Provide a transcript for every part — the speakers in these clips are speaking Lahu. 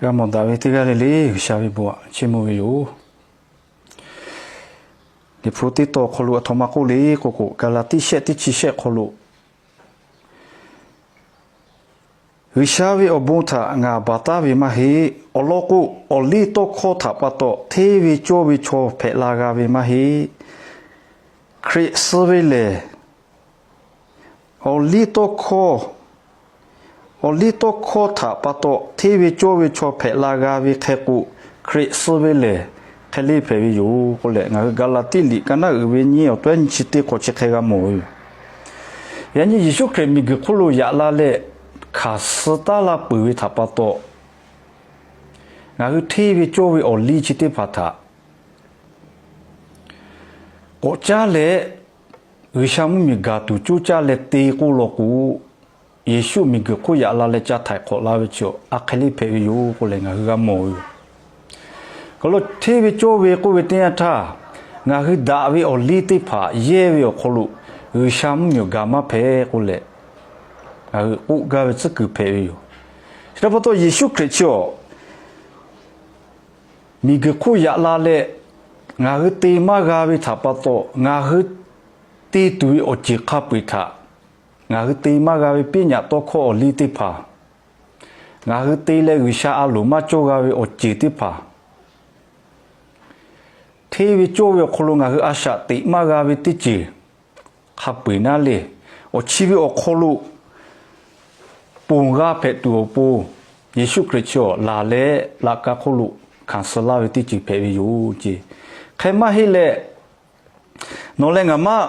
G'a mawˬ daꞈ ve teˇ g'aˇ le le G'uiˬsha ve bon aꞈ chiˇ mvuh ve yoˬ. Liꞈ hpu teˇ tawn awˬ hk'aw lo aˬ htoꞈ ma k'oˆ le k'o k'o, Gaˍlaˍtiˆ shehˆ teˇ chi shehˆ hk'aw lo, G'uiˬsha ve awˬ bon htaꞈ ngaˬ baˬ taˉ ve maˇ heˆ. Awˬ lawn k'o, awˬ liˇ tawˇ hkawˇ htaꞈ pa taw hteˇ ve cawˇ ve chaw hpehꞈ la g'a ve maˇ heˆ. Hkriꞈ suh ve lehˬ, awˬ liˇ tawˇ hkawˇ, awˬ liˇ tawˇ hkawˇ htaꞈ pa taw hteˇ ve cawˇ ve chaw hpehꞈ la g'a ve hk'e k'o, Hkriꞈ suh ve lehˬ hk'e le hpehꞈ ve yoˬ k'oˆ leh, ngaˬ hui Gaˍlaˍtiˆ liꞈ ka naˉ uiˍ ve nyiˇ awˬ tawehˉ nyiˇ chi teˇ hk'awꞈ chi hk'e g'a mawˬ ve yoˬ. Yaꞈ nyi Yeˍsuˆ Hkriꞈ miˬguiˬ hk'oˆ lo yaꞈ la leh hkanˍ suh taˉ laˇ peuˬ ve htaꞈ pa taw, ngaˬ hui hteˇ ve cawˇ ve awˬ liˇ chi teˇ hpaˍ htaꞈ k'awꞈ caˇ leh, G'uiˬsha mvuhˇmiˬ gaˬ tuˬ coˇ caˇ leh te k'oˆ law k'o, Yeˍsuˆ miˬguiˬ hk'oˆ yaꞈ la leh ca htaiˍ hk'awꞈ la ve chi a hk'e le hpehꞈ ve yoˬ k'oˆ leh ngaˬ hui g'a mawˬ ve yoˬ. Hk'aw lo hteˇ ve cawˇ ve k'oˆ ve teˇ yanˇ htaˇ, ngaˬ hui daꞈ ve awˬ liˇ teˇ hpaˍ yehˇ ve awˬ hk'aw lo G'uiˬsha mvuhˇmiˬ gaˬ maˇ hpehꞈ k'oˆ leh, ngaˬ hui k'oˆ gaˇ ve tcuhˉ kuiˬ hpehꞈ ve yoˬ. Chi htaꞈ pa taw Yeˍsuˆ Hkriꞈ chi awˬ miˬguiˬ hk'oˆ yaꞈ la leh, ngaˬ hui te maˇ g'a ve htaꞈ pa taw, ngaˬ hui te tuˬ ve awˬ ceuˬ hk'a peu-eˬ htaꞈ, ngaˬ hui te maˇ g'a ve piˇ nyaꞈ tawˇ hkawˇ awˬ liˇ teˇ hpaˍ, ngaˬ hui te leh G'uiˬsha a loˍ maˇ cawˇ g'a ve awˬ ceuˬ teˇ hpaˍ, hteˇ ve cawˇ ve awˬ hk'aw lo ngaˬ hui a shaꞈ teꞈ maˇ g'a ve teˇ ceuˬ hk'a peu-eˬ naˉ le, awˬ chi ve awˬ hk'aw lo ponˬ g'a hpehꞈ tuˬ awˬ pon, Yeˍsuˆ Hkriꞈ chi awˬ laˬ leh laꞈ ka hk'oˆ lo hkanˍ suh laˇ ve teˇ ceuˬ hpehꞈ ve yoˬ ce. Hk'e maˇ heˆ leh, nawˬ leh ngaˬ maˇ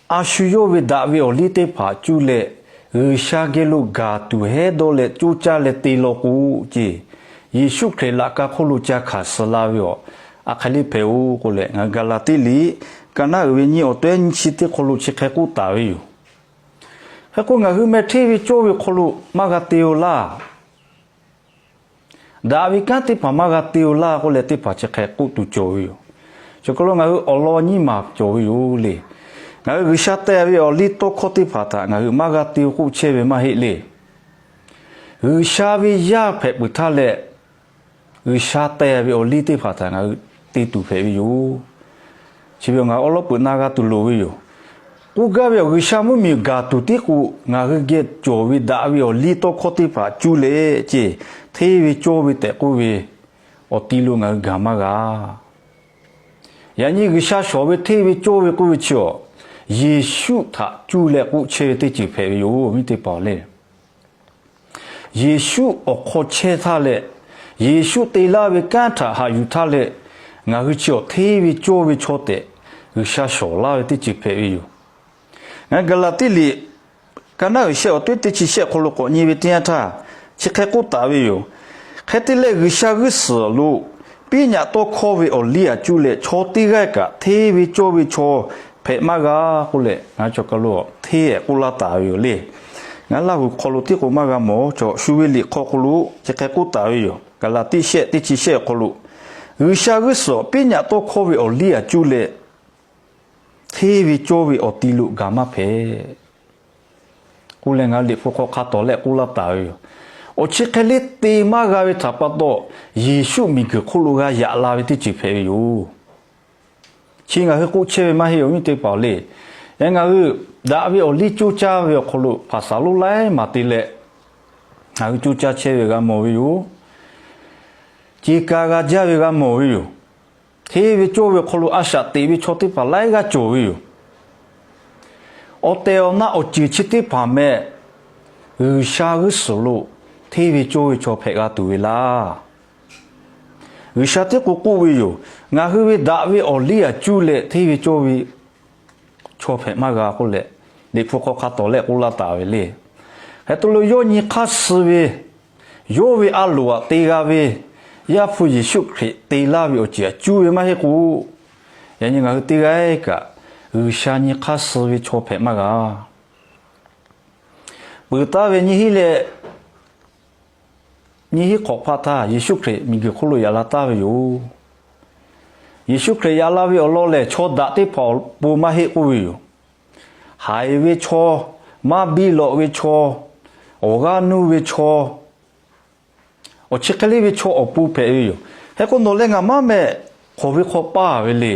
a shu yawˇ ve daꞈ ve awˬ liˇ teˇ hpaˍ cuˇ leh, G'uiˬsha geh lo gaˬ tuˬ hehˉ dawˇ leh coˇ caˇ leh te law k'o ce, Yeˍsuˆ Hkriꞈ laꞈ ka hk'oˆ lo ca hkanˍ suh la ve awˬ a hk'e le hpehꞈ-oˬ k'oˆ leh, ngaˬ hui Gaˍlaˍtiˆ liꞈ ka naˉ uiˍ ve nyiˇ awˬ tawehˉ nyiˇ chi teˇ hk'aw lo chi hk'e k'oˆ taˍ ve yoˬ. Hk'e k'o, ngaˬ hui meh hteˇ ve cawˇ ve hk'aw lo maˇ g'a te-o laˇ. Daꞈ ve kanˉ teˇ hpaˍ maˇ g'a te-o laˇ k'oˆ leh, teˇ hpaˍ chi hk'e k'oˆ tuˬ cawˬ ve yoˬ. Chi hk'aw lo ngaˬ hui awˬ lawn nyiˇ maˬ cawˬ ve yoˬ le. Ngaˬ hui G'uiˬsha teh ve awˬ liˇ tawˇ hkawˇ teˇ hpaˍ htaꞈ ngaˬ hui maˇ g'a te-o k'oˆ chehˇ ve maˇ heˆ le. G'uiˬsha ve yaˇ hpehꞈ peuˬ htaˇ leh, G'uiˬsha teh ve awˬ liˇ teˇ hpaˍ htaꞈ ngaˬ hui te tuˬ hpehꞈ ve yoˬ. Chi ve ngaˬ hui awˉ lawˉ peuˬ na g'a tuˬ loˍ ve yoˬ. K'oˆ gaˇ ve awˬ, G'uiˬsha mvuhˇmiˬ gaˬ tuˬ tiˉ k'o, ngaˬ hui geh cawˬ ve daꞈ ve awˬ liˇ tawˇ hkawˇ teˇ hpaˍ cuˇ leh ce, hteˇ ve cawˇ ve tehꞈ k'oˆ ve awˬ ti lo ngaˬ hui gaˬ maˇ g'a. Yaꞈ nyi G'uiˬsha shawˍ ve hteˇ ve cawˇ ve k'oˆ ve chi awˬ, Yeˍsuˆ htaꞈ cuˇ leh k'oˆ chehˇ ve teˇ ceuˬ hpehꞈ ve yoˬ, awˬ viˉ teˇ hpaˍ le. Yeˍsuˆ awˬ hk'aw chehˇ htaˇ leh, Yeˍsuˆ te laˇ ve kanˉ htaꞈ haꞈ yuˬ htaˇ leh, ngaˬ hui chi awˬ hteˇ ve cawˇ ve chaw tehꞈ G'uiˬsha shawˍ laˇ ve teˇ ceuˬ hpehꞈ ve yoˬ. Ngaˬ hui Gaˍlaˍtiˆ liꞈ ka naˉ uiˍ shehˆ awˬ tawehˉ teˇ chi shehˆ hk'aw lo k'awꞈ nyi ve teˇ yanˇ htaˇ, chi hk'e k'oˆ taˍ ve yoˬ. Hk'e te leh, G'uiˬsha g'uˇ suhˍ lo piˇ nyaꞈ tawˇ hkawˇ ve awˬ liˇ aꞈ cuˇ leh chaw teˇ g'aˇ kaꞈ hteˇ ve cawˇ ve chaw hpehꞈ maˇ g'a k'oˆ leh, ngaˬ hui chaw ka lo hteˇ-ehˍ k'oˆ laˇ taˍ ve yoˬ le. Ngaˬ hui Laˇhuˍ hk'aw lo tiˉ k'o maˇ g'a mawˬ, chaw shu ve liꞈ hk'aw hk'aw lo chi hk'e k'oˆ taˍ ve yoˬ. Gaˍlaˍtiˆ shehˆ teˇ chi shehˆ awˬ hk'aw lo, G'uiˬsha g'uˇ suhˍ piˇ nyaꞈ tawˇ hkawˇ ve awˬ liˇ aꞈ cuˇ leh hteˇ ve cawˇ ve awˬ ti lo gaˬ maˇ hpehꞈ k'oˆ leh, ngaˬ hui liꞈ hpu hk'aw hk'a tawˍ lehˆ k'oˆ laˇ taˍ ve yoˬ. Awˬ chi hk'e le te maˇ g'a ve htaꞈ pa taw, Yeˍsuˆ miˬguiˬ hk'oˆ lo g'a yaꞈ la ve teˇ ceuˬ hpehꞈ ve yoˬ. Chi ngaˬ hui k'oˆ chehˇ ve maˇ heˆ, awˬ viˉ teˇ hpaˍ-oˬ le. Yaꞈ ngaˬ hui daꞈ ve awˬ liˇ coˇ caˇ ve awˬ hk'aw lo hpaˍ saˍ lonˉ laiˉ maˬ te leh, ngaˬ hui coˇ caˇ chehˇ ve g'a mawˬ ve yoˬ. Ce ka g'a jaˇ ve g'a mawˬ ve yoˬ. Hteˇ ve cawˇ ve awˬ hk'aw lo a shaꞈ teꞈ ve chaw teˇ hpaˍ laiˉ g'aˇ cawˬ ve yoˬ. Awˬ tehˬ awˬ na awˬ ceuˬ chi teˇ hpaˍ meh, G'uiˬsha g'uˇ suhˍ lo hteˇ ve cawˇ ve chaw hpehꞈ g'a tuˬ ve laˇ. G'uiˬsha tiˉ k'o k'oˆ ve yoˬ. Ngaˬ hui ve daꞈ ve awˬ liˇ aꞈ cuˇ leh hteˇ ve cawˇ ve chaw hpehꞈ maˇ g'a k'oˆ leh, liꞈ hpu hk'aw hk'a tawˍ lehˆ k'oˆ laˇ taˍ ve le. Hk'e te lo yawˇ nyi hk'aˇ suh ve, yawˇ ve a loˍ aꞈ te g'a ve, Yaˇ hpu Yeˍsuˆ Hkriꞈ te laˇ ve awˬ ceuˬ aꞈ cuˇ ve maˇ heˆ k'o, yaꞈ nyi ngaˬ hui teˇ g'aˇ kaꞈ G'uiˬsha nyi hk'aˇ suh ve chaw hpehꞈ maˇ g'a. Peuˬ taˍ ve nyiˇ hinˉ leh nyiˇ hinˉ hk'awꞈ hpaˆ htaˇ, Yeˍsuˆ Hkriꞈ miˬguiˬ hk'oˆ lo yaꞈ la taˍ ve yoˬ. Yeˍsuˆ Hkriꞈ yaꞈ la ve awˬ lawn lehˬ, chaw daꞈ teˇ hpaˍ awˬ pon maˇ heˆ k'oˆ ve yoˬ. Haiˬ ve chaw, maˇ biˇ lawꞈ ve chaw, awˬ g'aˇ nuˇ ve chaw, awˬ chi hk'e le ve chaw awˬ pon hpehꞈ ve yoˬ. Hk'e k'o, nawˬ leh ngaˬ maˇ mehˆ hk'awꞈ ve hk'aw paˇ ve le.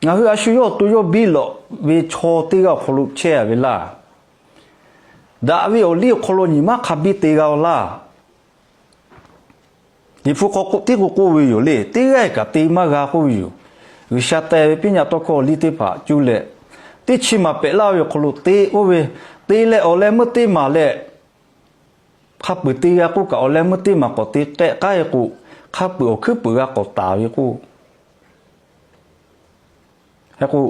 Ngaˬ hui a shu yawˇ awˬ to yawˇ biˇ lawꞈ ve chaw teˇ g'aˇ awˬ hk'aw lo chehˇ a ve laˇ. Daꞈ ve awˬ liˇ awˬ hk'aw lo nyi ma hk'a biˇ te g'a laˇ. Liꞈ hpu hk'aw k'oˆ tiˉ k'o k'oˆ ve yoˬ le, teˇ g'aˇ kaꞈ te maˇ g'a k'oˆ ve yoˬ. G'uiˬsha teh ve piˇ nyaꞈ tawˇ hkawˇ awˬ liˇ teˇ hpaˍ cuˇ leh, teˇ chi maˍ pehꞈ laˇ ve awˬ hk'aw lo te k'oˆ ve, te leh awˬ leh meuˇ teˇ maˍ leh, hk'a peuˬ te g'a k'oˆ kaꞈ, awˬ leh meuˇ teˇ maˍ k'awꞈ te k'ehˆ k'ai k'o, hk'a peuˬ awˬ hkuiˉ peuˬ g'a k'awꞈ taˍ ve k'o, hk'e k'o,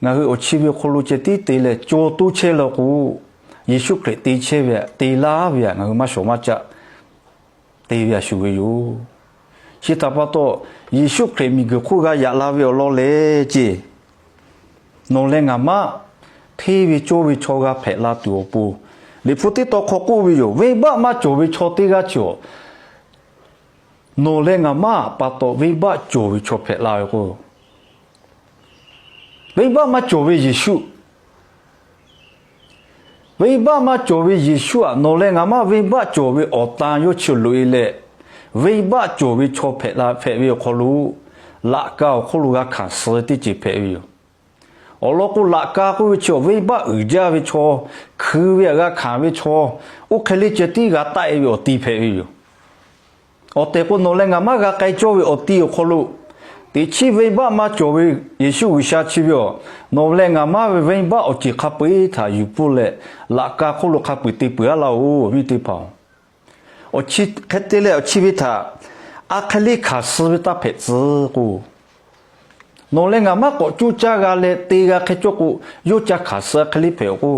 ngaˬ hui awˬ chi ve awˬ hk'aw lo ceh tiˉ te leh caw toˇ chehˇ law k'o, Yeˍsuˆ Hkriꞈ te chehˇ ve, te laˇ ve htaꞈ ngaˬ hui maˇ shawˍ maˇ caˆ te ve a shuˍ ve yoˬ. Chi htaꞈ pa taw, Yeˍsuˆ Hkriꞈ miˬguiˬ hk'oˆ g'a yaꞈ la ve awˬ lawn leh ceˇ, nawˬ leh ngaˬ maˇ hteˇ ve cawˇ ve chaw g'a hpehꞈ la tuˬ awˬ pon, Liꞈ hpu teˇ taw hk'aw k'oˆ ve yoˬ. Venˇbaˆ maˇ cawˬ ve chaw teˇ g'aˇ chi awˬ, nawˬ leh ngaˬ maˇ pa taw venˇbaˆ cawˬ ve chaw hpehꞈ la ve k'o, venˇbaˆ maˇ cawˬ ve Yeˍsuˆ, venˇbaˆ maˇ cawˬ ve Yeˍsuˆ htaꞈ nawˬ leh ngaˬ maˇ venˇbaˆ cawˬ ve awˬ tan yawˇ chi loꞈ e leh, venˇbaˆ cawˬ ve chaw hpehꞈ la hpehꞈ ve awˬ hk'aw lo, laꞈ ka awˬ hk'oˆ lo g'a hkanˍ suh teˇ ceuˬ hpehꞈ ve yoˬ. Awˬ lawn k'o, laꞈ ka k'oˆ ve chi awˬ venˇbaˆ uiˍ jaˇ ve chaw, hkui ve htaꞈ g'a hkanˍ ve chaw, oˇ hk'e le ceh tiˉ g'a taˆ e ve awˬ ti hpehꞈ ve yoˬ. Awˬ tehˬ k'o, nawˬ leh ngaˬ maˇ g'a k'ai cawˇ ve awˬ ti awˬ hk'aw lo, teꞈ chiˉ venˇbaˆ maˇ cawˬ ve Yeˍsuˆ G'uiˬsha chi ve awˬ, nawˬ leh ngaˬ maˇ ve venˇbaˆ awˬ ceuˬ hk'a peu eˬ htaꞈ yuˬ pfuhˇ leh, laꞈ ka hk'oˆ lo hk'a peu eˬ te peuˬ a laˇ oˬ, awˬ viˉ teˇ hpaˍ-oˬ. Chi hk'e te leh awˬ chi ve htaꞈ a hk'e le hkanˍ suh ve taˇ hpehꞈ tcuh k'o, nawˬ leh ngaˬ maˇ k'awꞈ coˇ caˇ g'a leh te g'a hk'e cawˇ k'o, yawˇ ca hkanˍ suh a hk'e le hpehꞈ k'o,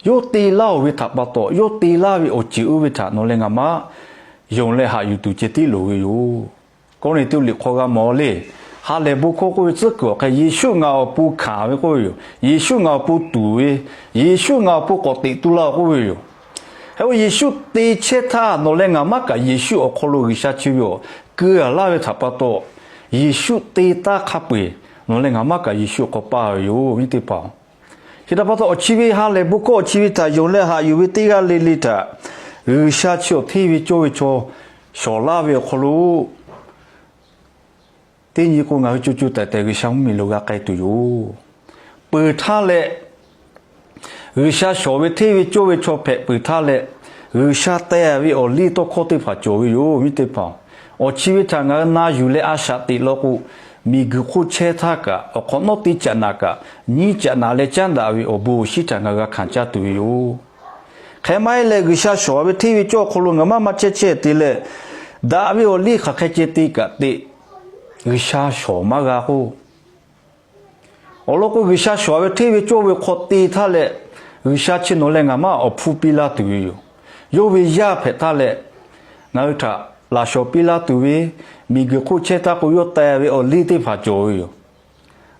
yawˇ te laˇ oˬ ve htaꞈ pa taw, yawˇ te laˇ ve awˬ ceuˬ oˇ ve htaꞈ nawˬ leh ngaˬ maˇ yonˍ leh haꞈ yuˬ tuˬ ceh tiˉ loˍ ve yoˬ. Kawˇrenˍhtuˆ liꞈ hk'aw g'a mawˬ le. Ha lehˬ bon hkawˇ k'oˆ ve tcuhˉ kuiˬ awˬ hk'e, Yeˍsuˆ ngaˬ awˬ pon hkanˍ ve k'oˆ ve yoˬ. Yeˍsuˆ ngaˬ awˬ pon tuˍ ve, Yeˍsuˆ ngaˬ awˬ pon k'awꞈ teꞈ tu laˇ k'oˆ ve yoˬ. Hk'e k'o, Yeˍsuˆ te chehˇ htaˇ nawˬ leh ngaˬ maˇ kaꞈ Yeˍsuˆ awˬ hk'aw lo G'uiˬsha chi ve awˬ keu a laˇ ve htaꞈ pa taw, Yeˍsuˆ te taˇ hk'a peu eˬ nawˬ leh ngaˬ maˇ kaꞈ Yeˍsuˆ awˬ hk'aw paˇ ve yoˬ, awˬ viˉ teˇ hpaˍ-oˬ. Chi htaꞈ pa taw, awˬ chi ve ha lehˬ bon hkawˇ awˬ chi ve htaꞈ yonˍ leh haꞈ yuˬ ve teˇ g'aˇ le le htaꞈ G'uiˬsha chi awˬ hteˇ ve cawˇ ve chaw shawˍ laˇ ve awˬ hk'aw lo, teˇ nyi k'o ngaˬ hui co co taiˍ taiˍ G'uiˬsha mvuhˇmiˬ lo g'a k'ai tuˬ yoˬ. Peuˬ htaˇ leh, G'uiˬsha shawˍ ve hteˇ ve cawˇ ve chaw hpehꞈ peuˬ htaˇ leh, G'uiˬsha teh ve awˬ liˇ tawˇ hkawˇ teˇ hpaˍ cawˬ ve yoˬ, awˬ viˉ teˇ hpaˍ-oˬ. Awˬ chi ve htaꞈ ngaˬ hui na yuˬ leh a shaꞈ teꞈ law k'o, miˬguiˬ hk'oˆ chehˇ htaˇ kaꞈ, awˬ hk'awꞈ nawˉ teˇ caꞈ naꞈ kaꞈ, nyiˇ caꞈ naꞈ leh caˉ daꞈ ve awˬ bon awˬ shinˉ htaꞈ ngaˬ hui g'a hkanˍ caˇ tuˬ ve yoˬ. Hk'e maˇ heˆ leh, G'uiˬsha shawˍ ve hteˇ ve cawˇ awˬ hk'aw lo ngaˬ maˇ maˇ chehˇ chehˇ te leh, daꞈ ve awˬ liˇ hk'aˬ hk'e ceh te kaꞈ te, G'uiˬsha shawˍ maˇ g'a k'o, awˬ lawn k'o, G'uiˬsha shawˍ ve hteˇ ve cawˇ ve hk'aw te htaˇ leh, G'uiˬsha chi nawˬ leh ngaˬ maˇ awˬ hpfuhˇ piˇ laˇ tuˬ ve yoˬ. Yawˇ ve yaˇ hpehꞈ htaˇ leh, ngaˬ hui htaꞈ laꞈ shawˍ piˇ laˇ tuˬ ve, miˬguiˬ hk'oˆ chehˇ htaˇ k'o yawˇ teh ve awˬ liˇ teˇ hpaˍ cawˬ ve yoˬ.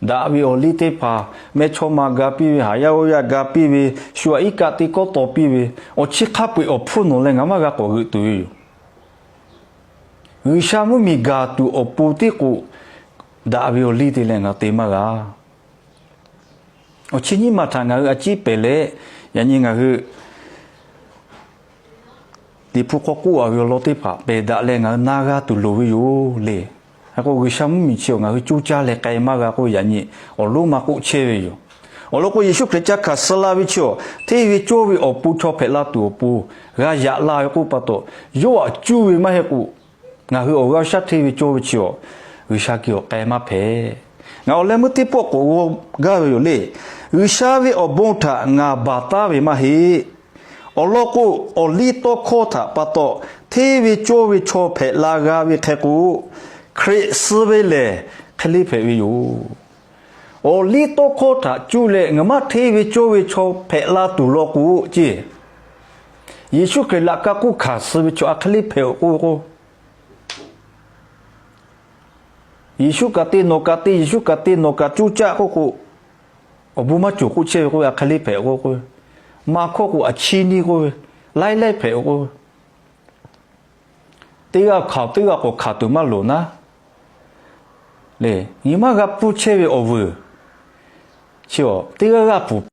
Daꞈ ve awˬ liˇ teˇ hpaˍ, mehˇchawˇma ga piˇ ve, haˍ yaˇ g'awˇ yaˇ ga piˇ ve, shu aꞈ iˉ kaˆ teˇ kawˆ taw piˇ ve, awˬ chi hk'a peu eˬ awˬ hpfuhˇ nawˬ leh ngaˬ maˇ g'a k'awꞈ g'euꞈ tuˬ ve yoˬ. G'uiˬsha mvuhˇmiˬ gaˬ tuˬ awˬ pon tiˉ k'o, daꞈ ve awˬ liˇ te leh ngaˬ te maˇ g'a. Awˬ chi nyiˇ maˬ htaꞈ ngaˬ hui a ciˉ pehˍ leh, yaꞈ nyi ngaˬ hui Liꞈ hpu hk'aw k'oˆ a ve awˬ lawn teˇ hpaˍ pehˬ daꞈ leh ngaˬ hui na g'a tuˬ loˍ ve yoˬ le. Hk'e k'o, G'uiˬsha mvuhˇmiˬ chi awˬ ngaˬ hui coˇ caˇ leh k'ai maˇ g'a k'oˆ ve yaꞈ nyi awˬ lonˉ ma k'oˆ chehˇ ve yoˬ. Awˬ lawn k'o, Yeˍsuˆ Hkriꞈ ca hkanˍ suh la ve chi awˬ hteˇ ve cawˇ ve awˬ pon chaw hpehꞈ la tuˬ awˬ pon g'a yaꞈ la ve k'oˆ pa taw, yawˇ htaꞈ cuˇ ve maˇ heˆ k'o, ngaˬ hui awˬ g'aˇ shaˉ hteˇ ve cawˇ ve chi awˬ G'uiˬsha geh awˬ k'ai maˇ hpehꞈ. Ngaˬ awˬ leh meuˇ teˇ pawˆ k'awꞈ g'aw gaˇ ve yoˬ le. G'uiˬsha ve awˬ bon htaꞈ ngaˬ baˬ taˉ ve maˇ heˆ. Awˬ lawn k'o, awˬ liˇ tawˇ hkawˇ htaꞈ pa taw hteˇ ve cawˇ ve chaw hpehꞈ la g'a ve hk'e k'o, Hkriꞈ suh ve lehˬ hk'e le hpehꞈ ve yoˬ. Awˬ liˇ tawˇ hkawˇ htaꞈ cuˇ leh ngaˬ maˇ hteˇ ve cawˇ ve chaw hpehꞈ la tuˬ law k'o ceˇ, Yeˍsuˆ Hkriꞈ laꞈ ka k'oˆ hkanˍ suh ve chaw a hk'e le hpehꞈ-oˬ k'oˆ ve k'o, Yeˍsuˆ kaꞈ te nawˬ kaꞈ te, Yeˍsuˆ kaꞈ te nawˬ kaꞈ coˇ caˆ k'oˆ k'o, awˬ bon maˇ cawˬ k'oˆ chehˇ ve k'oˆ ve a hk'e le hpehꞈ k'oˆ k'o, maˇ hkawˇ k'o a chiˇ niˇ k'oˆ ve, laiˉ laiˉ hpehꞈ k'o, teˇ g'aˇ hkanˍ teˇ g'aˇ k'awꞈ hkanˍ tuˬ maˇ loˍ naˉ le. Nyi maˇ g'a pfuhˇ chehˇ ve awˬ vuiˬ Chi teˇ g'aˇ g'aˇ pfuhˍ